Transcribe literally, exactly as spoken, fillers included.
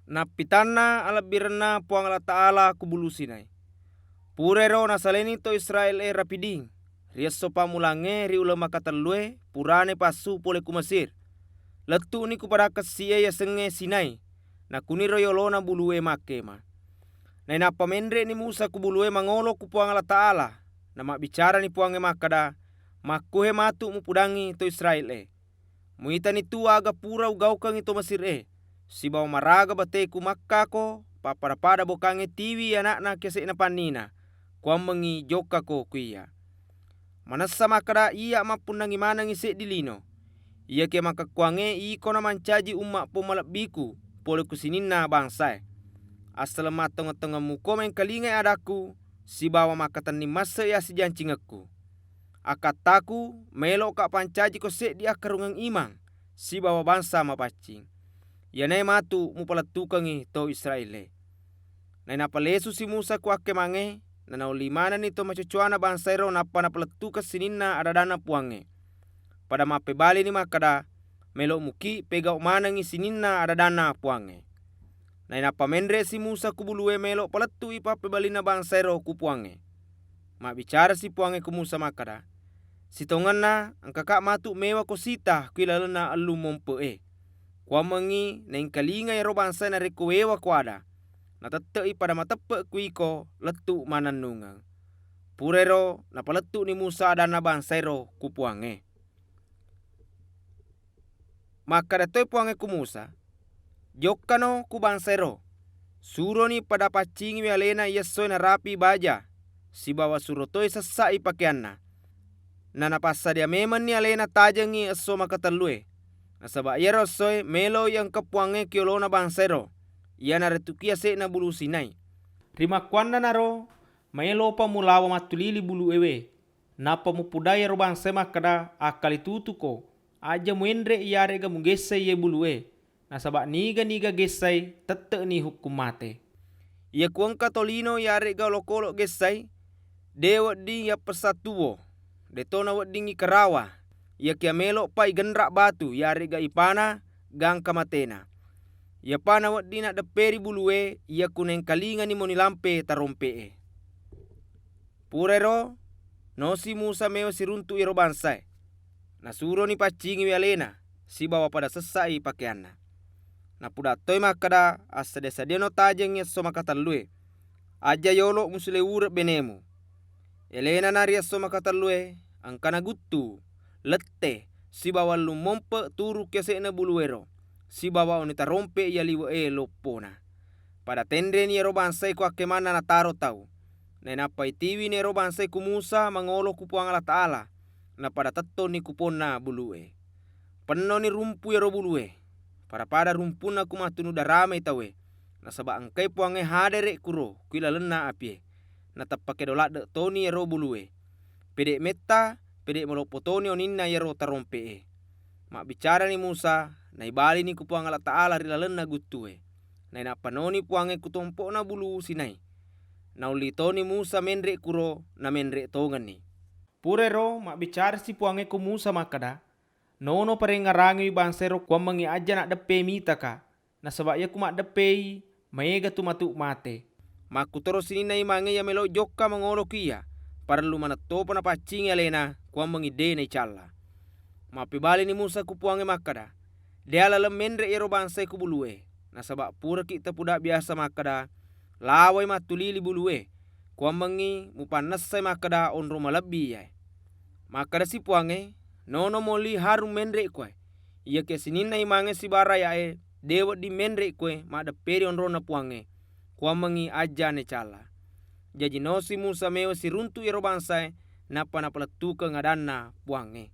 Nappitanna alebbirenna Puang Allataala ku Bulu Sinai. Purairo nasalaini to Israél-é Rapiding, ri esso pammulangngé ri uleng makatellué purana ipassu polé ku Mesir. Lettu'ni ku padang kessi'é yasengngé Sinai, nakuniro yolona bulué makkéma. Nainappa ménré'ni Musa ku bulué mangolo ku Puang Allataala, namabbicarani Puwangnge makkeda, "Makkuhe matu mupudangngi to Israél-é. Muitani tu aga pura ugaukengngi to Mesir-é, sibawa maraga batéku makkako pappada-pada bokangngé tiwi ana'na kése'na pannina, kuwammengngi jokkako ku iyya. Manessa makkeda iyya mappunnangngi manengngi séddi lino. Iyakiya makkekkuwangngé iko namancaji umma' pommalebbiku polé ku sininna bangsaé. Assaleng mattonge-tongemmuko méngkalingai adakku sibawa makkatenning masse'i assijancingekku. Akkattaku, maélo'ka pancajiko séddi akkarungeng imang sibawa bangsa mapaccing. Iyanaé matu mupalettukengngi to Israél-é." Nainappa lésusi Musa ku akkémangngé, nanaolli manenni to macocowana bangsaéro nappa napalettukeng sininna ada-adanna Puwangnge. Pada mappébalini makkeda, "Maélo muki pégau manengngi sininna ada-adanna Puwangnge." Nainappa ménré'si Musa ku bulué maélo palettu'i pappébalinna bangsaéro ku Puwangnge. Mabbicarasi Puwangnge ku Musa makkeda, "Sitongenna engkaka matu méwako sita ku ilalenna ellung mompe'é. Kuwammengngi naéngkalinga iyaro bangsaé narékko wéwako ada, natette'i pada mateppe' ku iko lettu' mannennungeng." Purairo napalettu'ni Musa adanna bangsaéro ku Puwangnge. Makkeda toi Puwangnge ku Musa, "Jokkano ku bangsaéro, suroni pada paccingiwi aléna iya essoé narapi baja, sibawa suro toi sessa'i pakéyanna. Nanapassadia mémenni aléna tajengngi esso makatellué, nasaba iyaro essoé maéloi engka Puwangnge ki yolona bangsaéro, iyanaritu ki yasé'na Bulu Sinai. Rimakkuwannanaro maélopa mulawa mattulili buluéwé, nappa mupudai iyaro bangsaé makkeda, 'Akkalitutuko, aja muénré iyaré'ga mugéssai iyé bulué, nasaba niga-niga géssai tette'ni hukkung maté. Iyaku engka tolino iyaré'ga olokolo géssai, dé wedding yappessang tuwo, dé'to naweddingngi karawa, iyakiya maélo'pa igenra batu iyaré'ga ipana gangka maténa. Iyapa nawedding naddeppéri bulué iyaku naéngkalingani moni lampé tarompé'é.'" Purairo, naosi Musa méwa siruntu' iyaro bangsaé. Nasuroni paccingiwi aléna, sibawa pada sessa'i pakéyanna. Napudattoi makkeda, "Assadia-sadiano tajengngi esso makatellué. Aja yolo musiléwureng bénému." Élénana ri esso makatellué, engkana guttu, letté, sibawa ellung mompe' turu' ki yasé'na buluéro, sibawa oni tarompé' iya liwe'é loppona. Pada ténréni iyaro bangsaé ku akkémanna nataro tau. Nainappa itiwini iyaro bangsaé ku Musa mangolo ku Puwang Allataala, napada tettonni ku ponna bulué. Pennoni rumpu iyaro bulué, pada-pada rumpunna ku mattunu daramai tauwé, nasaba engkai Puwangnge hadere' kuro ku ilalenna apié. Nateppa kédo ladde' toni iyaro bulué. Pédé' métta, pédé' maloppo toni oninna iyaro tarompé'é. Mabbicarani Musa, naibalini ku Puwang Allataala ri lalenna guttué. Nainappa noni Puwangnge ku tompo'na Bulu Sinai. Naulli toni Musa ménré' kuro, naménré' tongenni. Purairo mabbicarasi Puwangnge ku Musa makkeda, "Nono paréngngerangiwi bangsaéro kuwammengngi aja naddeppé mitaka, nasaba iyaku maddeppéi, maéga tu matu maté. Makkutoro sininna imangngé iya mélo jokka mangolo ku iyya, parellu manettopa napaccingi aléna, kuwammengngi dé' naicalla." Mappébalini Musa ku Puwangnge makkeda, "Dé'ala laleng ménré' iyaro bangsaé ku bulué, nasaba puraki' tapuda biasa makkeda, 'Lawai mattulili bulué,' kuwammengngi mupannessai makkeda onrong malebbi iyaé." Makkedasi Puwangnge, "Nono molli Harun ménré' kuwaé. Iyakiya sininna imangngé siba raya'é dé' wedding ménré' kuwaé maddeppéri onronna Puwangnge, kuwammengngi ajja naicalla." Jaji naosi Musa méwa siruntu' iyaro bangsaé, nappa napalettukeng adanna Puwangnge.